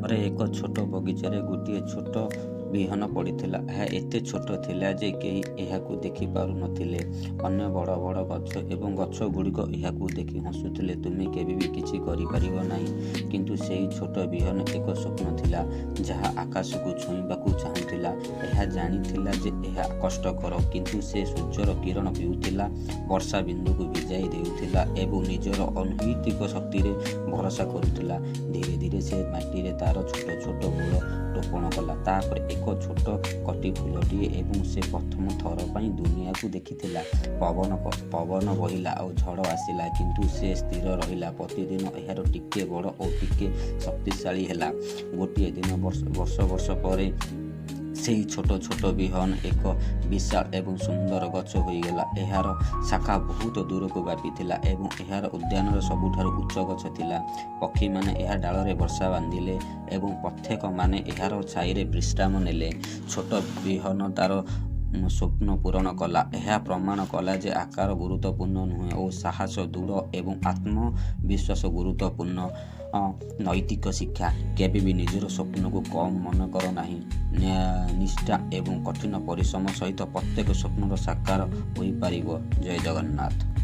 ଥରେ ଏକ ଛୋଟ ବଗିଚାରେ ଗୋଟିଏ ଛୋଟ ବିହନ ପଡ଼ିଥିଲା। ଏହା ଏତେ ଛୋଟ ଥିଲା ଯେ କେହି ଏହାକୁ ଦେଖିପାରୁ ନଥିଲେ। ଅନ୍ୟ ବଡ଼ ବଡ଼ ଗଛ ଏବଂ ଗଛଗୁଡ଼ିକ ଏହାକୁ ଦେଖି ହସୁଥିଲେ, "ତୁମେ କେବେବି କିଛି କରିପାରିବ ନାହିଁ।" କିନ୍ତୁ ସେହି ଛୋଟ ବିହନ ଏକ ସ୍ୱପ୍ନ ଥିଲା, ଯାହା ଆକାଶକୁ ଛୁଇଁବାକୁ ଚାହୁଁଥିଲା। ଏହା ଜାଣିଥିଲା ଯେ ଏହା କଷ୍ଟକର, କିନ୍ତୁ ସେ ସୂର୍ଯ୍ୟର କିରଣ ପିଉଥିଲା, ବର୍ଷା ବିନ୍ଦୁକୁ ଭିଜାଇ ଦେଉଥିଲା ଏବଂ ନିଜର ଅନୈତିକ ଶକ୍ତିରେ ଭରସା କରୁଥିଲା। ଧୀରେ ଧୀରେ ସେ ମାଟିରେ ତାର ଛୋଟ ଛୋଟ ମୂଳ ରୋପଣ କଲା, ତାପରେ ଏକ ଛୋଟ କଟି ଫୁଲଟିଏ, ଏବଂ ସେ ପ୍ରଥମ ଥର ପାଇଁ ଦୁନିଆକୁ ଦେଖିଥିଲା। ପବନ ବହିଲା ଓ ଝଡ଼ ଆସିଲା, କିନ୍ତୁ ସେ ସ୍ଥିର ରହିଲା। ପ୍ରତିଦିନ ଏହାର ଟିକେ ବଡ଼ ଓ ଟିକେ ଶକ୍ତିଶାଳୀ ହେଲା। ଗୋଟିଏ ଦିନ, ବର୍ଷ ବର୍ଷ ପରେ, ସେହି ଛୋଟ ଛୋଟ ବିହନ ଏକ ବିଶାଳ ଏବଂ ସୁନ୍ଦର ଗଛ ହୋଇଗଲା। ଏହାର ଶାଖା ବହୁତ ଦୂରକୁ ବ୍ୟାପିଥିଲା ଏବଂ ଏହାର ଉଦ୍ୟାନର ସବୁଠାରୁ ଉଚ୍ଚ ଗଛ ଥିଲା। ପକ୍ଷୀମାନେ ଏହା ଡାଳରେ ବସା ବାନ୍ଧିଲେ ଏବଂ ପଥିକମାନେ ଏହାର ଛାଇରେ ବିଶ୍ରାମ ନେଲେ। ଛୋଟ ବିହନ ତାର ସ୍ୱପ୍ନ ପୂରଣ କଲା। ଏହା ପ୍ରମାଣ କଲା ଯେ ଆକାର ଗୁରୁତ୍ୱପୂର୍ଣ୍ଣ ନୁହେଁ ଓ ସାହସ, ଦୃଢ଼ ଏବଂ ଆତ୍ମବିଶ୍ୱାସ ଗୁରୁତ୍ୱପୂର୍ଣ୍ଣ। ନୈତିକ ଶିକ୍ଷା: କେବେବି ନିଜର ସ୍ୱପ୍ନକୁ କମ୍ ମନେ କର ନାହିଁ। ନିଷ୍ଠା ଏବଂ କଠିନ ପରିଶ୍ରମ ସହିତ ପ୍ରତ୍ୟେକ ସ୍ୱପ୍ନର ସାକାର ହୋଇପାରିବ। ଜୟ ଜଗନ୍ନାଥ।